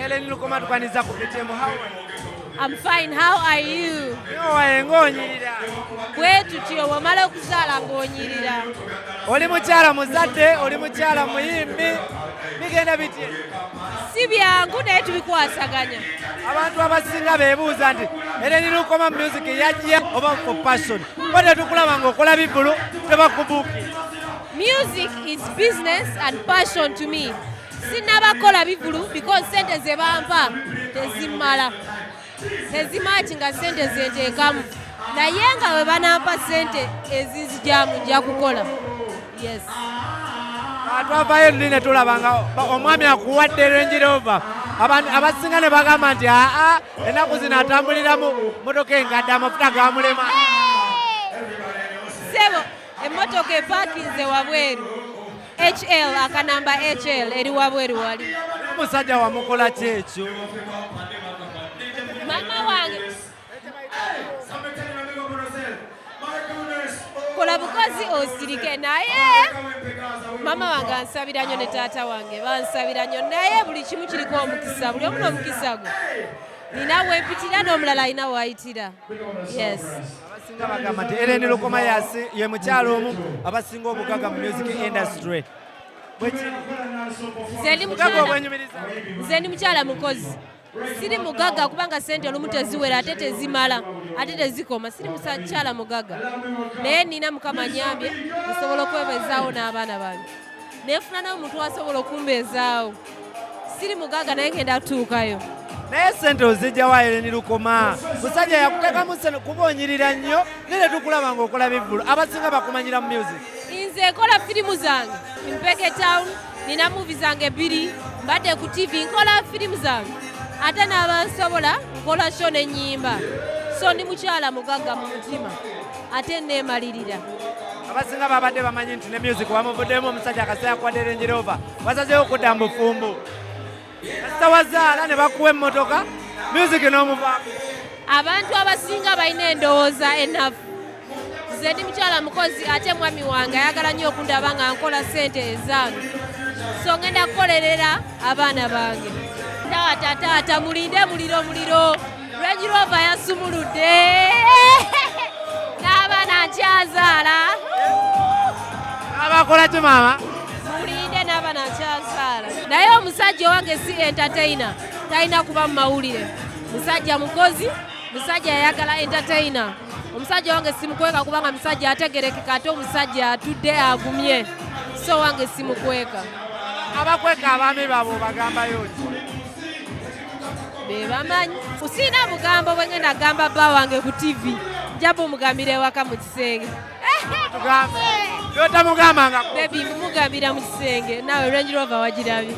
Hellen Lukoma, tukwaniriza ku BTM. How are you? I'm fine. How are you? Owaye ng'onyirira. Bwe tutyo, bw'omala okuzaala ng'onyirira. Oli mukyala muzadde, oli mukyala muyimbi, bigenda bitye? Si byangu, naye tubikwasaganya. Abantu abasinga beebuuza nti Hellen Lukoma music yajja oba for passion, bo tetukulaba ng'okola bivulu, tebakubuuki. Music is business and passion to me. Sinnabakola bivulu because sente ze bampa tezimmala. Tezimaki nga sente zenteekamu. Naye nga bwe banampa sente ezinzigyamu, nja kukola. Yes. Twavayo luli ne tulaba nga omwami akuwadde Range Rover. Abantu abasinga ne bagamba nti aa, ennaku zino atambuliramu motoka enkadde, amafuta gamulema. Ssebo, emmotoka epaakinze wabweru. HL, akanamba HL eri wabweru wali. Omusajja wamukola ki ekyo? Mama wange, kola bukozi osirike, naye mama wange ansabira nnyo ne taata wange bansabira nnyo, naye buli kimu kiriko omukisa, buli omu n'omukisa gwe. Nina wempitira n'omulala alina wayitira, yes. Abasinga bagamba nti Hellen Lukoma yasi ye mukyala omu abasinga obugaga mu music industry. Bwekiri? Nze ndi Bugaga mukyala obwenyumiriza? Nze ndi mukyala mukozi, siri mugagga, kubanga sente olumu teziwera ate tezimala ate tezikoma. Siri mukyala mugagga, naye nina Mukama nyambye, nsobola okwebezaawo n'abaana bange, nenfuna n'omuntu asobola okumbeezaawo. Siri mugagga, naye ngenda kutuukayo. Naye sente ozijjawa, Hellen Lukoma? Musajja yakuteekamu sente? Kuba onyirira nnyo, naye tetukulaba ng'okola bivvulu, abasinga bakumanyira mu music. Nze nkola firimu zange, Mpeke Town, nina movie zange bbiri, mbadde ku TV, nkola firimu zange, ate n'abansobola nkola show n'ennyimba. So ndi mukyala mugagga mu mutima ate neemalirira. Abasinga babadde bamanyi nti ne music wamuvuddemu, omusajja akaseera akuwadde Range Rover, wasazeewo okudda mu bufumbo. Kasita wazaala ne bakuwa emmotoka, music n'omuvaako. Abantu abasinga balina endowooza ennafu. Nze ndi mukyala mukozi, ate mwami wange ayagala nnyo okundaba nga nkola ssente ezange, so ngenda kukolerera abaana bange. Taata, taata, mulinde muliro, muliro. Range Rover yasumuludde n'abaana nkyazaala. Abakola ki, maama? Mulinde, n'abaana nkyazaala, naye omusajja owange si entertainer, talina kuba mu mawulire. Musajja mukozi, musajja yayagala entertainer. Omusajja wange simukweka, kubanga musajja ategerekeka, ate omusajja atudde agumye, so wange simukweka. Abakweka abaami baabwe obagambayo ki? Be bamanyi. Siina bugambo bwe ngenda gamba bba wange ku TV, nja bumugambira ewaka mu kisenge. Tugambe byotamugambangako. Baby, mbumugambira mu kisenge. Naawe Range Rover wagirabye.